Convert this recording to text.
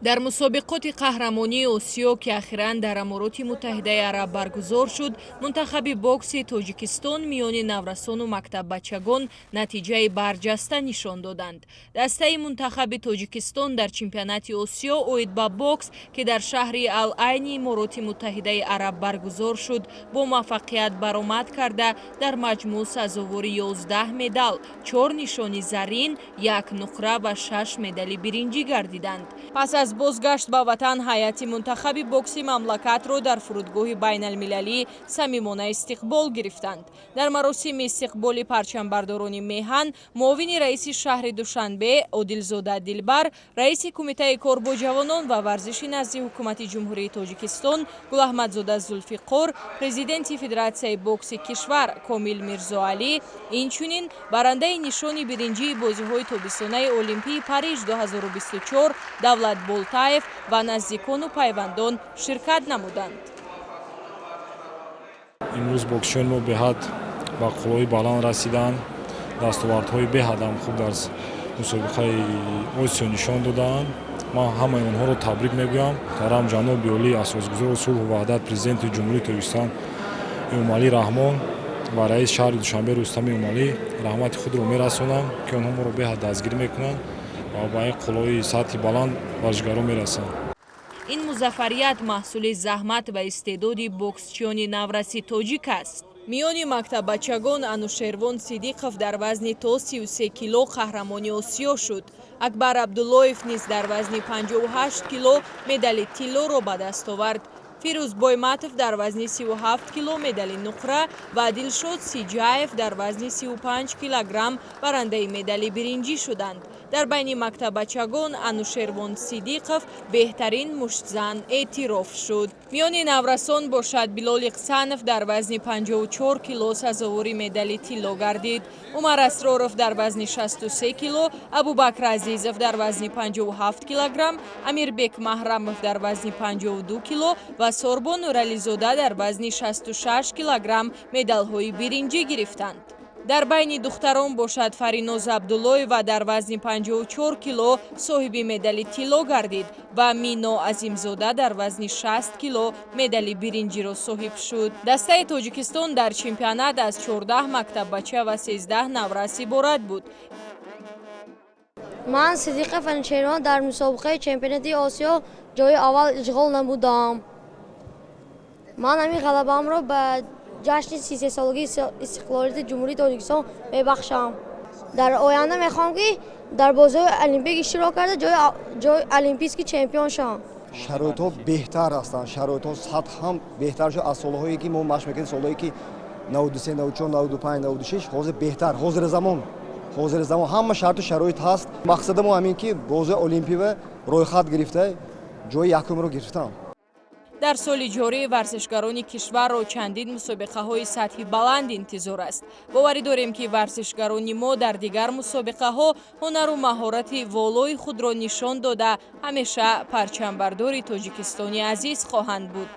Дар мусобиқоти қаҳрамонии Осиё, ки ахиран дар Амороти Муттаҳидаи Араб баргузор шуд, мунтахаби бокси Тоҷикистон миёни наврасону мактаббачагон натиҷаи барҷаста нишон доданд. Дастаи мунтахаби Тоҷикистон дар чемпионати Осиё оид ба бокс, ки дар шаҳри Ал-Айни Имороти Муттаҳидаи Араб баргузор шуд, бо муваффақият баромад карда, дар маҷмӯъ сазовори 11 медал, чор нишони зарин, як нуқра ва шаш медали биринҷӣ гардиданд. Пас аз бозгашт ба ватан ҳайати мунтахаби бокси мамлакатро дар фурудгоҳи байналмилалӣ самимона истиқбол гирифтанд. Дар маросими истиқболи парчамбардорони меҳан муовини раиси шаҳри Душанбе Одилзода Дилбар, раиси Кумитаи кор бо ҷавонон ва варзиши назди Ҳукумати Ҷумҳурии Тоҷикистон Гулаҳмадзода Зулфиқор, президенти Федератсияи бокси кишвар Комил Мирзоалӣ, инчунин барандаи нишони биринҷии бозиҳои тобистонаи Олимпии Париж 2024 Давлат Болтаев ва наздикону пайвандон ширкат намуданд. Имрӯз боксчиёни мо беҳад ба қуллаҳои баланд расиданд, дастовардҳои беҳадам хуб дар мусобиқаи Осиё нишон додаанд. Ман ҳамаи онҳоро табрик мегӯям. Муҳтарам ҷаноби олӣ, асосгузори сулҳу ваҳдат, Президенти Ҷумҳурии Тоҷикистон Эмомалӣ Раҳмон ва раиси шаҳри Душанбе Рустам Эмомалӣ раҳмати худро мерасонам, ки онҳо моро беҳад дастгирӣ мекунанд ва ба ин қуллаҳои сатҳи баланд варзишгарон мерасанд. Ин музаффарият маҳсули заҳмат ва истеъдоди боксчиёни навраси тоҷик аст. Миёни мактаббачагон Анушервон Сидиқов дар вазни то 33 кило қаҳрамони Осиё шуд. Акбар Абдуллоев низ дар вазни 58 кило медали тиллоро ба даст овард. Фирӯз Бойматов дар вазни 37 кило медали нуқра ва Дилшод Сиҷаев дар вазни 35 килограмм барандаи медали биринҷӣ шуданд. Дар байни мактаббачагон Анушервон Сидиқов беҳтарин муштзан эътироф шуд. Миёни наврасон бошад, Билол Иқсанов дар вазни 54 кило сазовори медали тилло гардид. Умар Асроров дар вазни 63 кило, Абубакр Азизов дар вазни 57 килограмм, Амирбек Маҳрамов дар вазни 52 кило ва Сорбон Нурализода дар вазни 66 килограмм медалҳои биринҷӣ гирифтанд. Дар байни духтарон бошад, Фариноза Абдуллоева дар вазни 54 кило соҳиби медали тилло гардид ва Мино Азимзода дар вазни 60 кило медали биринҷиро соҳиб шуд. Дастаи Тоҷикистон дар чемпионат аз 14 мактаббача ва 13 наврас иборат буд. Ман, Сидиқов Анушервон, дар мусобиқаи чемпионати Осиё ҷои аввал ишғол намудам. Ман ҳамин ғалабаамро ба ҷашни 33-солагии истиқлолияти Ҷумҳурии Тоҷикистон мебахшам. Дар оянда мехоҳам, ки дар бозиҳои олимпик иштирок карда, ҷои олимпийский чемпион шавам. Шароитҳо беҳтар ҳастанд, шароитҳо сатҳ ҳам беҳтар шуд аз солҳое, ки мо машқ мекардем, солҳое ки 93, 94, 95, 96. Ҳозир беҳтар, ҳозири замон ҳама шарту шароит ҳаст. Мақсади мо ҳамин, ки бозиҳои олимпива рӯйхат гирифта, ҷои якумро гирифтам. Дар соли ҷорӣ варзишгарони кишварро чандин мусобиқаҳои сатҳи баланд интизор аст. Боварӣ дорем, ки варзишгарони мо дар дигар мусобиқаҳо ҳунару маҳорати волои худро нишон дода, ҳамеша парчамбардори Тоҷикистони азиз хоҳанд буд.